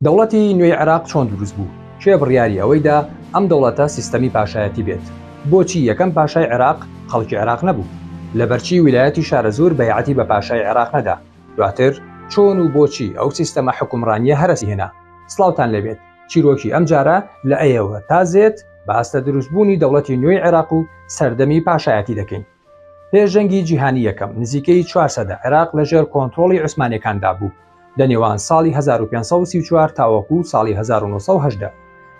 دەوڵەتی نوێی عێراق چۆن دروست بوو؟ کێ بڕیاری ئەوەی دا ئەم دەوڵەتە سیستەمی پاشایەتی بێت؟ بۆچی یەکەم پاشای عێراق خەڵکی عێراق نەبوو؟ لەبەرچی ویلایەتی شارەزوور بەیعەتی بە پاشای عێراق نەدا؟ دواتر چۆن و بۆچی ئەو سیستەمە حوکمڕانییە هەرەسی هێنا؟ سڵاوتان لێبێت، چیرۆکی ئەمجارە لە ئەیەوە تا زێت باس لە دروستبوونی دەوڵەتی نوێی عێراق و سەردەمی پاشایەتی دەکەین. پێش جەنگی جیهانی یەکەم نزیکەی چوار سەدە عێراق لەژێر کۆنترۆڵی عوسمانیەکاندا بوو لە نێوان ساڵی 1534 تاوەکو ساڵی 1918.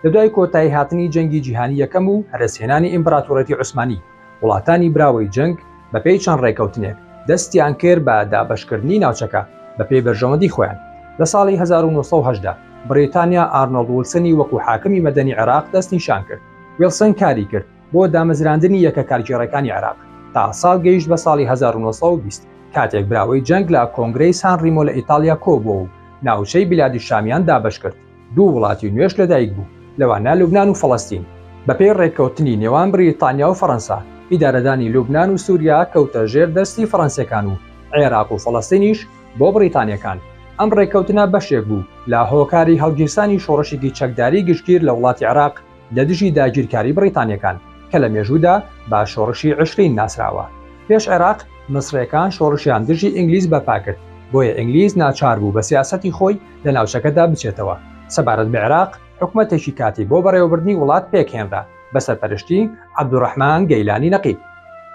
لە دوای کۆتایی هاتنی جەنگی جیهانی یەکەم و هەرەسهێنانی ئیمپراتۆرێتی عوسمانی، وڵاتانی براوەی جەنگ بەپێی چەند ڕێکەوتنێک دەستیان کرد بە دابەشکردنی ناوچەکە بەپێی بەرژەوەندی خۆیان. لە ساڵی 1918 بڕیتانیا ئارنۆڵد وڵسنی وەکو حاکمی مەدەنی عێراق دەستنیشان کرد. ویڵسن کاری کرد بۆ دامەزراندنی یەکە کارگێڕەکانی عێراق تا ساڵ گەیشت بە ساڵی 1920 کاتێک براوەی جەنگ لە کۆنگرەی سان ڕیمۆ لە ئیتاڵیا کۆبووە و ناوچەی بیلادی شامیان دابەش کرد دوو وڵاتی نوێش لەدایک بوو لەوانە لوبنان و فەڵەستین بەپێی ڕێککەوتنی نێوان بریتانیا و فەڕەنسا ئیدارەدانی لوبنان و سوریا کەوتە ژێر دەستی فەڕەنسیەکان و عێراق و فەڵەستینیش بۆ بڕیتانیەکان. ئەم ڕێککەوتنە بەشێک بوو لە هۆکاری هەڵگیرسانی شۆڕشێکی چەکداری گشتگیر لە وڵاتی عێراق لە دژی داگیرکاری بڕیتانیەکان کە لە مێژوودا بە شۆڕشی عشرین ناسراوە. پێش عێراق، میسڕیەکان شۆڕشیان دژی ئینگلیز بەرپا کرد، بۆیە ئینگلیز ناچار بوو بە سیاسەتی خۆی لە ناوچەکەدا بچێتەوە. سەبارەت بە عێراق، حکومەتێکی کاتی بۆ بەڕێوەبردنی وڵات پێکهێنرا بە سەرپەرشتی عەبدولڕەحمان گەیلانی نەقیب.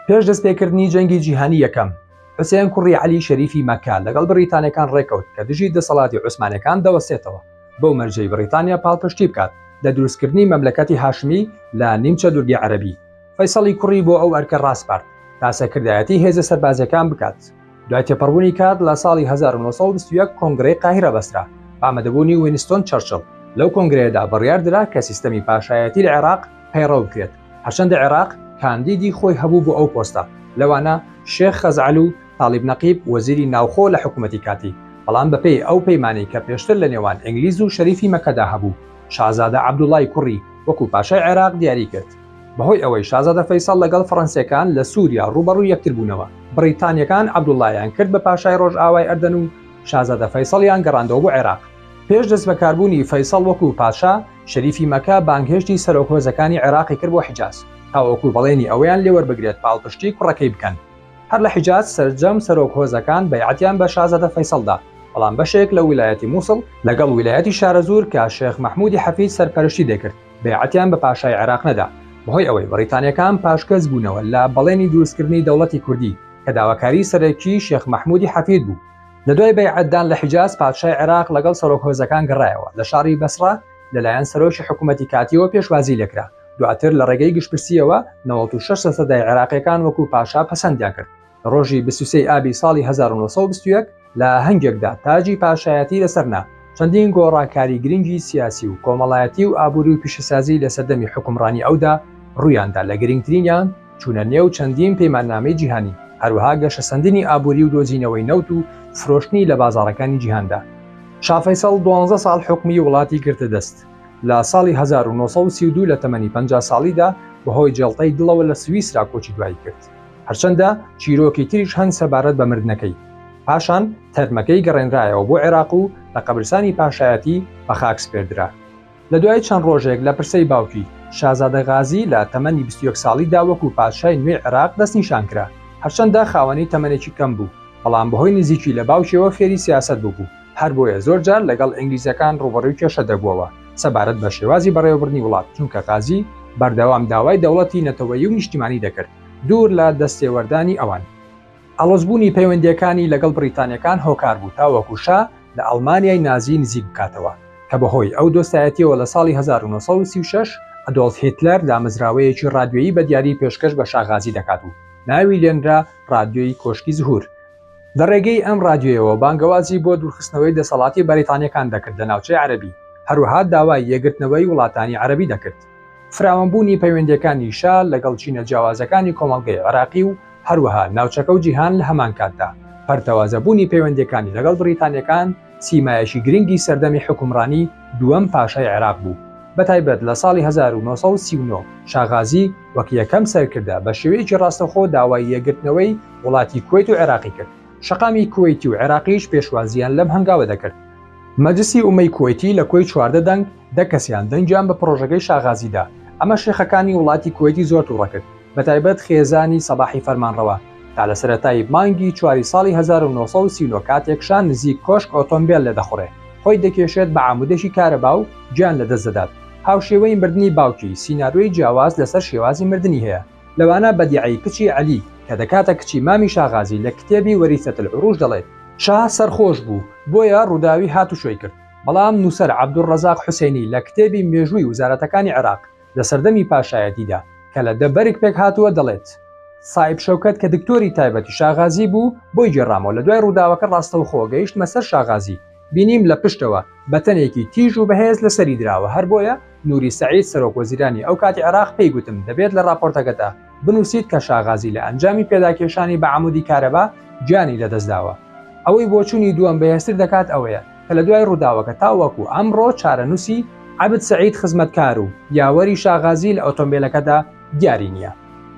پێش دەستپێکردنی جەنگی جیهانی یەکەم، حوسێن کوڕی عەلی شەریفی مەککە لەگەڵ بڕیتانیەکان ڕێککەوت کە دژی دەسەڵاتی عوسمانیەکان دەوەستێتەوە. بەو مەرجەی بڕیتانیا پاڵپشتی بکات لە دروستکردنی مەملەکەتی هاشمی لە نیمچە دورگەی عەرەبی، فەیسەڵی کوڕی بۆ ئەو ئەرکە ڕاسپارد تا سەرکردایەتی هێزە سەربازیەکان بکات. دوای تێپەڕبوونی کات لە ساڵی 1921 کۆنگرەی قاهیرە بەسترا بە ئامادەبوونی وینستۆن چەرچڵ، لەو کۆنگرەیەدا بڕیاردرا کە سیستەمی پاشایەتی لە عێراق پەیڕەو بکرێت، هەرچەندە عێراق کاندیدی خۆی هەبوو بۆ ئەو پۆستە، لەوانە شێخ خەزعەل و تاڵیب نەقیب وەزیری ناوخۆ لە حکومەتی کاتی، بەڵام بەپێی ئەو پەیمانەی کە پێشتر لە نێوان ئینگلیز و شەریفی مەککەدا هەبوو، شازادە عەبدوڵای کوڕی وەکو پاشای عێراق دیاری کرد. بەهۆی ئەوەی شازادە فەیسەڵ لەگەڵ فەڕەنسییەکان لە سوریا ڕووبەڕووی یەکتر بوونەوە، بڕیتانییەکان عەبدوڵایان کرد بە پاشای ڕۆژئاوای ئەردەن و شازادە فەیسەڵیان گەڕاندەوە بۆ عێراق. پێش دەستبەکاربوونی فەیسەڵ وەکو پاشا، شەریفی مەکە بانگهێشتی سەرۆک هۆزەکانی عێراقی کرد بۆ حیجاز، تاوەکو بەڵێنی ئەوەیان لێوەربگرێت پاڵپشتی کوڕەکەی بکەن. هەر لە حیجاز سەرجەم سەرۆک هۆزەکان بەیعەتیان بە شازادە فەیسەڵ دا، بەڵام بەشێک لە ویلایەتی موسڵ لەگەڵ ویلایەتی شارەزوور کە شێخ مەحمودی حەفید سەرپەرشتی دەکرد بەیعەتیان بە پاشای عێراق نەدا، بەهۆی ئەوەی بەڕیتانیەکان پاشگەز بوونەوە لە بەڵێنی دروستکردنی دەوڵەتی کوردی کە داواکاری سەرەکی شێخ مەحمودی حەفید بوو. لە دوای بەیعەتدان لە حیجاز پادشای عێراق لەگەڵ سەرۆک هۆزەکان گەڕایەوە لە شاری بەسڕە لەلایەن سەرۆکی حکومەتی کاتیەوە پێشوازی لێکرا، دواتر لە ڕێگەی گشتپرسییەوە 96 لەسەدای عێراقییەکان وەکو پاشا پەسەندیان کرد. لە ڕۆژی 23 ئابی ساڵی 1921 لە ئاهەنگێکدا تاجی پاشایەتی لەسەر نا. چەندین گۆڕانکاری گرنگی سیاسی و کۆمەڵایەتی و ئابووری و پیشەسازی لە سەردەمی حوکمڕانی ئەودا ڕوویاندا لە گرنگترینیان چوونە نێو چەندین پەیماننامەی جیهانی، هەروەها گەشەسەندنی ئابووری و دۆزینەوەی نەوت و فرۆشتنی لە بازاڕەکانی جیهاندا. شا فەیسەڵ دوانزە ساڵ حوکمی وڵاتی گرتە دەست. لە ساڵی 1932 لە تەمەنی 50 ساڵیدا بەهۆی جەڵتەی دڵەوە لە سویسرا کۆچی دوایی کرد. هەرچەندە چیرۆکی تریش هەن سەبارەت بە مردنەکەی. پاشان تەرمەکەی گەڕێنرایەوە بۆ عێراق و لە قەبرستانی پاشایەتی بە خاک سپێردرا. لە دوای چەند ڕۆژێک لە پرسەی باوکی، شازادە غازی لە تەمەنی 21 ساڵیدا وەکو پادشای نوێی عێراق دەستنیشان کرا. هەرچەندە خاوەنی تەمەنێکی کەم بوو، بەڵام بەهۆی نزیکی لە باوکیەوە فێری سیاسەت بووبوو. هەر بۆیە زۆر جار لەگەڵ ئینگلیزەکان ڕووبەڕووی کێشە دەبووەوە سەبارەت بە شێوازی بەڕێوەبردنی وڵات، چونکە غازی بەردەوام داوای دەوڵەتی نەتەوەیی و نیشتیمانی دەکرد دوور لە دەستێوەردانی ئەوان. ئاڵۆزبوونی پەیوەندییەکانی لەگەڵ بڕیتانییەکان هۆکار بوو تاوەکو شا لە ئەڵمانیای نازی نزیک بکاتەوە، کە بەهۆی ئەو دۆستایەتییەوە لە ساڵی 1936 ئەدۆڵف هیتلەر دامەزراوەیەکی ڕادیۆیی بە دیاری پێشکەش بە شا غازی دەکات و ناوی لێنرا ڕادیۆی کۆشکی زهور. لە ڕێگەی ئەم ڕادیۆیەوە بانگەوازی بۆ دوورخستنەوەی دەسەڵاتی بەریتانییەکان دەکرد لە ناوچەی عەرەبی، هەروەها داوای یەکگرتنەوەی وڵاتانی عەرەبی دەکرد. فراوانبوونی پەیوەندییەکانی شا لەگەڵ چینە جیاوازەکانی کۆمەڵگەی عێراقی و هەروەها ناوچەکە و جیهان لە هەمان کاتدا پەرتەوازەبوونی پەیوەندییەکانی لەگەڵ بریتانییەکان سیمایەکی گرنگی سەردەمی حوکمڕانی دووەم پاشای عێراق بوو، بەتایبەت لە ساڵی 1939 شا غازی وەک یەکەم سەرکردە بە شێوەیەکی ڕاستەوخۆ داوای یەکگرتنەوەی وڵاتی کوەیت و عێراقی کرد، شەقامی کوەیتی و عێراقیش پێشوازییان لەم هەنگاوە دەکرد. مەجلسی ئومەی کوەیتی لە کۆی 14 دەنگ، دە کەسیان دەنگیان بە پڕۆژەکەی شاغازی دا، ئەمە شێخەکانی وڵاتی کوەیتی زۆر توڕە کرد، بەتایبەت خێزانی سەباحی فەرمانڕەوا، تا لە سەرەتای مانگی چواری ساڵی 1939 کاتێک شا نزیک کۆشک ئۆتۆمبێل لێدەخوڕێ، خۆی دەکێشێت بە عامودێکی کارەبا و گیان لەدەست دەدات. هاوشێوەی مردنی باوکی، سیناریۆی جیاواز لەسەر شێوازی مردنی هەیە، لەوانە بەدیعەی کچی عەلی کە دەکاتە کچی مامی شاغازی لە کتێبی وەریثە العروش دەڵێت، شا سەرخۆش بوو بۆیە ڕووداوی هاتوچۆی کرد، بەڵام نووسەر عەبدولڕەزاق حوسەینی لە کتێبی مێژووی وزارەتەکانی عێراق لە سەردەمی پاشایەتیدا کە لە دە بەرگ پێکهاتووە دەڵێت، سائیب شەوکەت کە دکتۆری تایبەتی شاغازی بوو بۆی گێڕامەوە لە دوای ڕووداوەکە ڕاستەوخۆ گەیشتمە سەر شاغازی، بینیم لە پشتەوە بەتەنێکی تیژ و بەهێز لە سەری دراوە، هەر بۆیە نوری سەعید سەرۆک وەزیرانی ئەو کاتی عێراق پێی گوتم دەبێت لە ڕاپۆرتەکەتا بنووسیت کە شاغازی لە ئەنجامی پێداکێشانی بە عەمودی کارەبا گیانی لەدەست داوە. ئەوەی بۆچوونی دووەم بەهێزتر دەکات ئەوەیە کە لە دوای ڕووداوەکە تاوەکو ئەمڕۆ چارەنووسی عەبد سەعید خزمەتکار و یاوەری شاغازی لە ئۆتۆمبێلەکەدا دیاری نییە.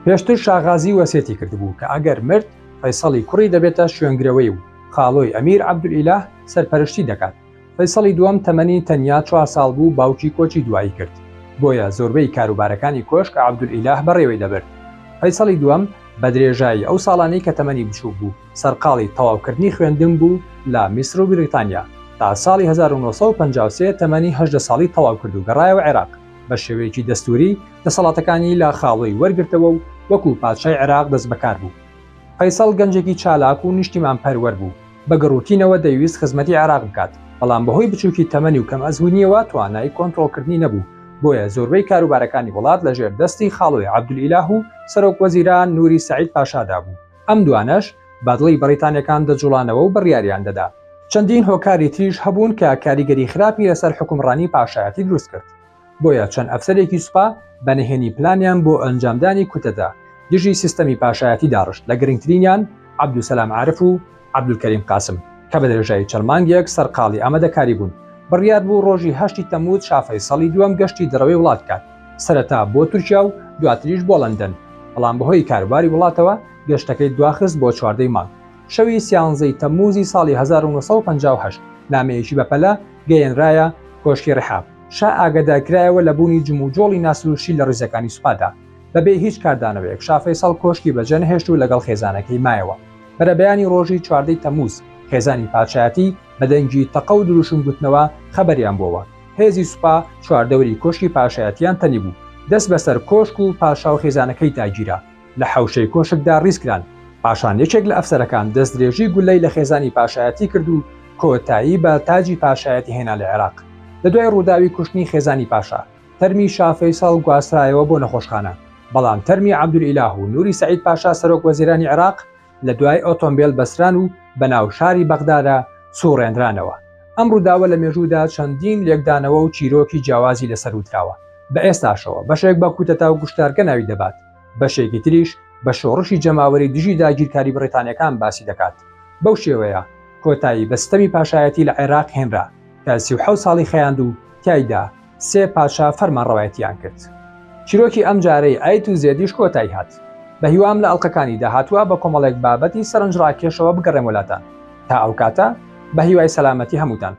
پێشتر شاغازی وەسێتی کردبوو کە ئەگەر مرد فەیسەڵی کوڕی دەبێتە شوێنگرەوەی و خاڵۆی ئەمیر عەبدولئیلاه سەرپەرشتی دەکات. فەیسەڵی دووەم تەمەنی تەنیا چوار ساڵ بوو باوکی کۆچی دوایی کرد، بۆیە زۆربەی کاروبارەکانی کۆشک عەبدولئیلاه بەڕێوەی دەبرد. فەیسەڵی دووەم بە درێژایی ئەو ساڵانەی کە تەمەنی بچووک بوو سەرقاڵی تەواوکردنی خوێندن بوو لە میسر و بریتانیا تا ساڵی 1953 تەمەنی 18 ساڵی تەواو کرد و گەڕایەوە عێراق بە شێوەیەکی دەستووری دەسەڵاتەکانی لە خاڵۆی وەرگرتەوە و وەکو پادشای عێراق دەستبەکار بوو. فەیسەڵ گەنجێکی چالاک و نیشتیمانپەروەر بوو، بە گڕوتینەوە دەیویست خزمەتی عێراق بکات، بەڵام بەهۆی بچووکی تەمەنی و کەمئەزموونییەوە توانای کۆنترۆڵکردنی نەبوو، بۆیە زۆربەی کاروبارەکانی وڵات لەژێر دەستی خاڵۆی عەبدولئیلاه و سەرۆکوەزیران نوری سەعید پاشادا بوو، ئەم دوانەش بە دڵی بەڕیتانییەکان دەجوڵانەوە و بڕیاریان دەدا. چەندین هۆکاری تریش هەبوون کە کاریگەری خراپی لەسەر حوکمڕانی پاشایەتی دروست کرد. بۆیە چەند ئەفسەرێکی سوپا بە نهێنی پلانیان بۆ ئەنجامدانی کوتەتا دژی سیستەمی پاشایەتی داڕشت لە گرنگترینیان عەبدولسەلام عارف و عەبدولکەریم قاسم کە بە درێژایی چەند مانگێک سەرقاڵی ئامادەکاری بوون بڕیار بوو ڕۆژی هەشتی تەمموز شا فەیسەڵی دووەم گەشتی دەرەوەی وڵات بکات سەرەتا بۆ تورکیا و دواتریش بۆ لەندەن بەڵام بەهۆی کاروباری وڵاتەوە گەشتەکەی دواخست بۆ چواردەی مانگ شەوی سیانزەی تەمموزی ساڵی 1958 نامەیەکی بەپەلە گەیەنرایە کۆشکی ڕحاب شا ئاگادارکرایەوە لە بوونی جموجۆڵی ناسروشتی لە ڕیزەکانی سوپادا. بەبێ هیچ کاردانەوەیەک شا فەیسەڵ کۆشکی بەجێنەهێشت و لەگەڵ خێزانەکەی مایەوە. بەرەبەیانی ڕۆژی چواردەی تەمموز خێزانی پادشایەتی بە دەنگی تەقە و دروشم گوتنەوە خەبەریان بۆوە. هێزی سوپا چواردەوری کۆشکی پاشایەتیان تەنیبوو. دەست بەسەر کۆشک و پاشا و خێزانەکەیدا گیرا. لە حەوشەی کۆشکدا ڕیز کران. پاشان یەکێک لە ئەفسەرەکان دەستدرێژی گوللەی لە خێزانی پاشایەتی کرد و کۆتایی بە تاجی پاشایەتی هێنا لە عێراق. لە دوای ڕووداوی کوشتنی خێزانی پاشا، تەرمی شا فەیسەڵ گواسترایەوە بۆ نەخۆشخانە، بەڵام تەرمی عەبدولئیلاه و نوری سەعید پاشا سەرۆک وەزیرانی عێراق لە دوای ئۆتۆمبێل بەستران و بەناو شاری بەغدادا سوڕێنرانەوە. ئەم ڕووداوە لە مێژوودا چەندین لێکدانەوە و چیرۆکی جیاوازی لەسەر وتراوە، بە ئێستاشەوە بەشێک بە کوتەتا و کوشتارگە ناوی دەبات، بەشێکی تریش بە شۆڕشی جەماوەری دژی داگیرکاری بڕیتانیەکان باسی دەکات. بەو شێوەیە کۆتایی بە ستەمی پاشایەتی لە عێراق هێنرا کە 37 ساڵی خەیاند و تیایدا سێ پادشا فەرمانڕەوایەتیان کرد. چیرۆکی ئەم جارەی ئەی تو زێدیش کۆتایی هات. بە هیوام لە ئەڵقەکانی داهاتووا بە کۆمەڵێک بابەتی سەرنجڕاکێشەوە بگەڕێمەوە لاتان. تا ئەو کاتە بە هیوای سەلامەتی هەمووتان.